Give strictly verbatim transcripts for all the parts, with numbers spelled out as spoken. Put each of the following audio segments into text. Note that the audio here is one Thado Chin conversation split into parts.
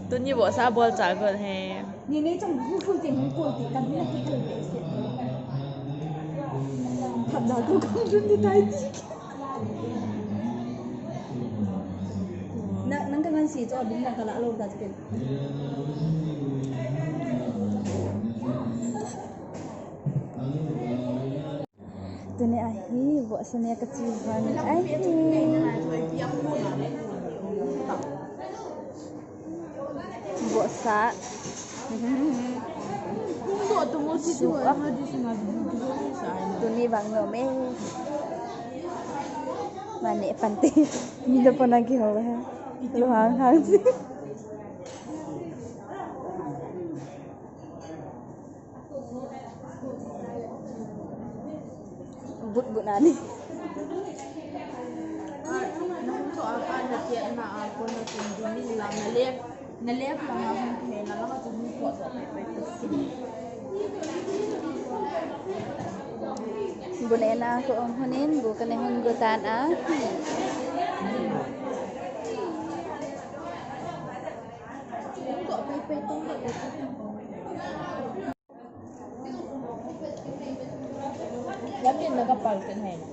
Tuni vohsa bol cha got he. Ni nei chang bu fu ting hung ko ti kan na ki thei be se. Thap da ko kong dun ti tai ti. Na, nang ka ngan si cho bin na ka la lo da ti. Tuni ahi, vohsa ne ka chi vang ahi. Vohsa. Suh a. Tuni vang nom e. Mane pante. Ni da pana ki ho ha. Lo hang hang si. But but nani. Bu ne na ko um hunin, bu ka ne hun gu tan a. Lam in na ka pal kin hai na.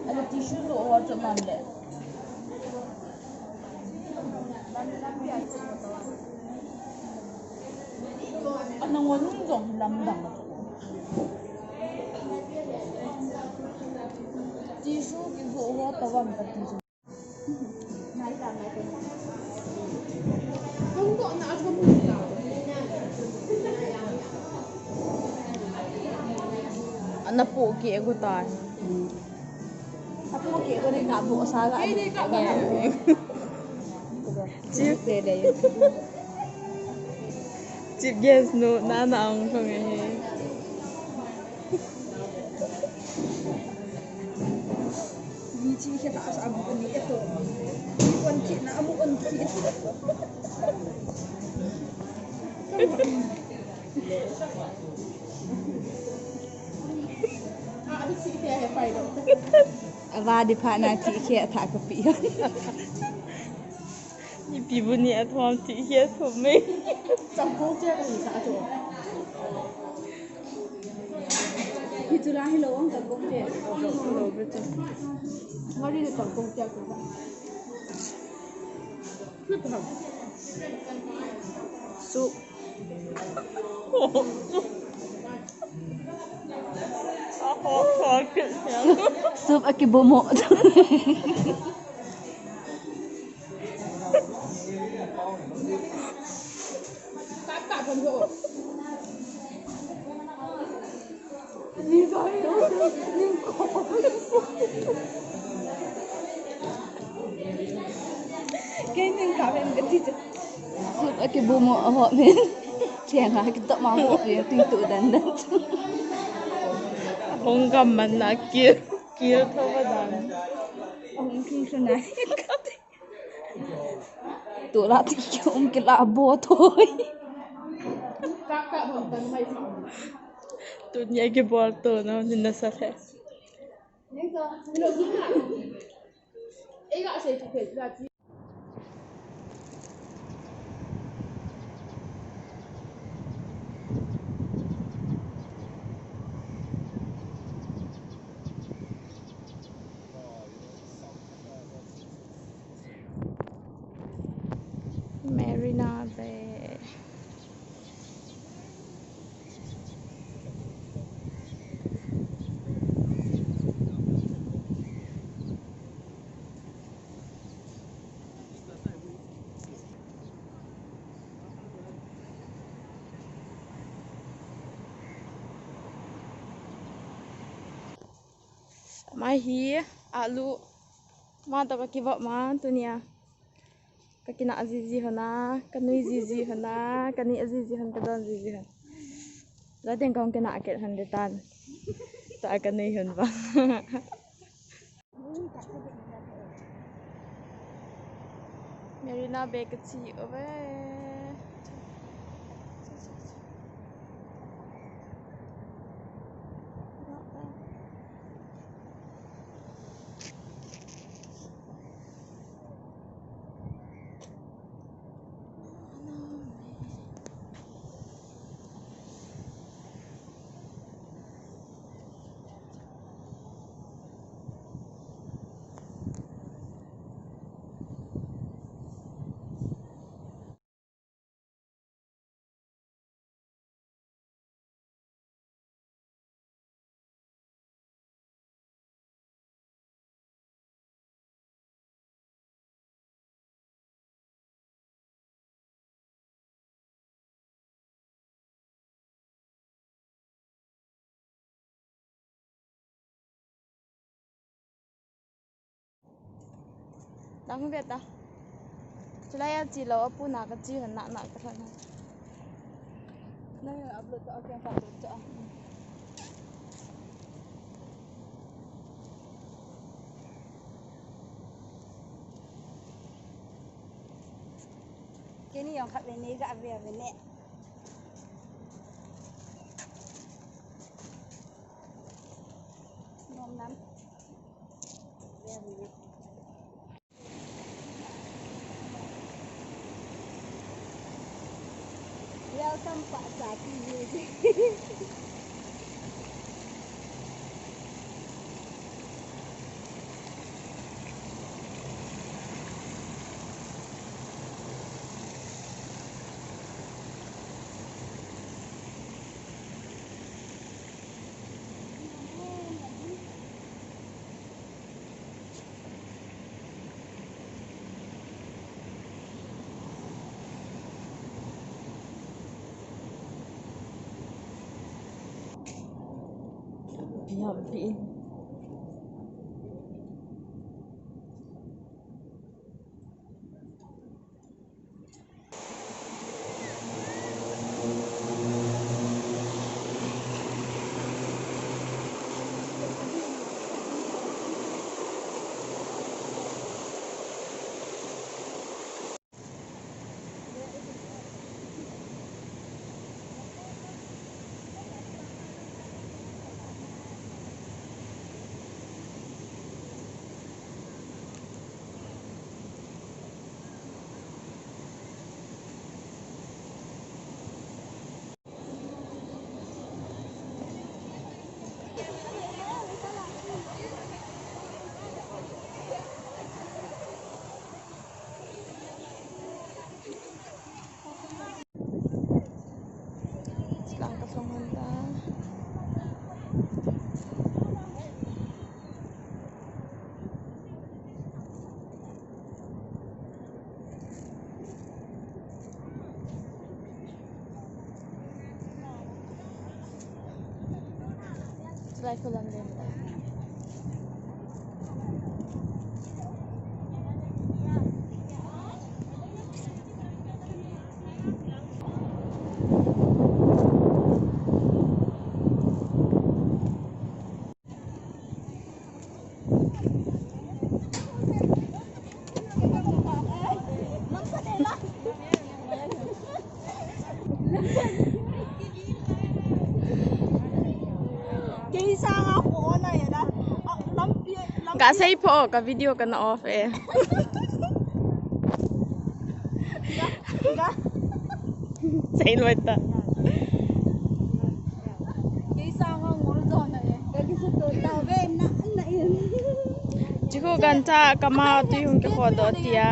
Ano tissue lo o cho man le. Ano ngon jong lam dang. Tissue ki zo o ta wan ka tissue. Ana pu ki egu tai. Apu ki egu ni ka bu sa la. Chief, chief guest nu na na ang ko nge he. Ni chi khe ta sa bu ni e to. Ni kon chi na amu on chi. Ava di pha na chi khe tha ka pi. Ni pi bu ni a thom ti hi a thom mai. Changkong che ka hi sa chu. Hi chu la hi lo ang changkong che. Ngari le changkong che ku. Soup. Soup a kibomo. Kei ning ka ven ka ti chu. Soup a kibomo a ho men. Cheng a kitop ma ho pen ting tu dan dan. Hung gam man na kil, kil tho va dan. Hung king su na. Tu la ti ki um ki la bo thoi. Tunia kibol to na, ni na sa the. Marina Bay. Mai hi alu ma to ka kivop ma tunia. Ka kina jiji hon a, ka nui jiji hon a, ka ni jiji hon, ka don jiji hon. La ding kong kina ket hon de tan. Ta ka nui hon ba. Marina Bay ka chi ove. Ang ve ta. Chulai a chi lo, apu na ka chi na na ka thon. Na upload to, okay, ka upload to. Keni yong khat ve ne ga ve ve ne. Nom nam. Ve ve ne. Welcome pa sa T V. Lang ka song hon ta. Try ko lang din. Kei sanga ko na ya da. Lampi, lampi. Ka sei pho, ka video kana off e. Ga, ga. Sei loi ta. Kei sanga ngol do na e. Ka kisu to ta ve na, na in. Chiku gancha kama tu hung kikho do tia.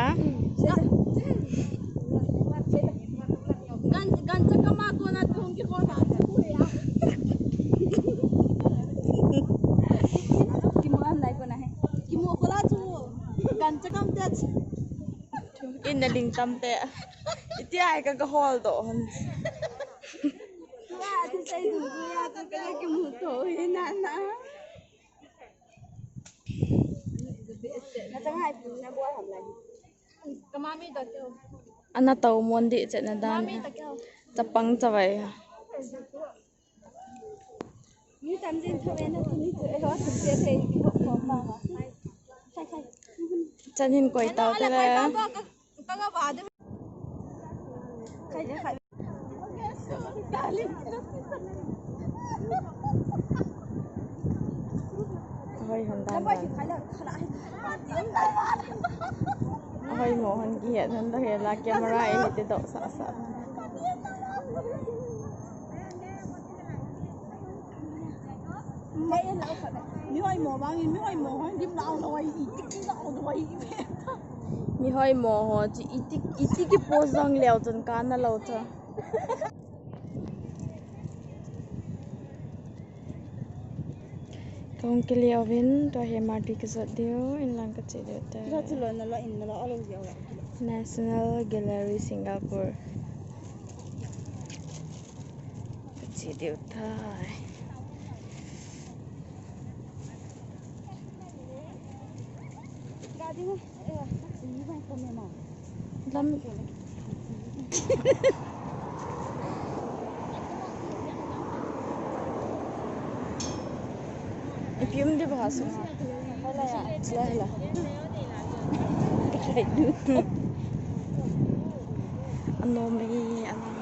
Gan, gancha kama tu na tu hung kikho ta. Kimu an lai ko na he. Kimu ko la chu. Gancha kam te. In na ling tam te. Iti ai ka ka hol do hon. Tua ti sai du du ya ka ka kimu to he na na. Na chang hai pu na bua ham lai. Ka mami ta kyo. Ana tau mon di che na dan. Mami ta kyo. Chapang chavai. Chan hin koi tau te le. Hoi hon dan dan. Hoi mo hon kihet hon da he la camera e te do sa sa. Mi hoi mo bang in, mi hoi mo hoi dim lau lo ai i, dim lau lo ai i. Mi hoi mo ho chi iti, iti ki po jong leo chun ka na lo cha. Kong kili ovin, tua he marti ka jot diu, in lang ka che diu ta. National Gallery Singapore. Ka che diu tai. Lam. Ipi um di ba ha sunga? Hila, hila. Anom e, anom.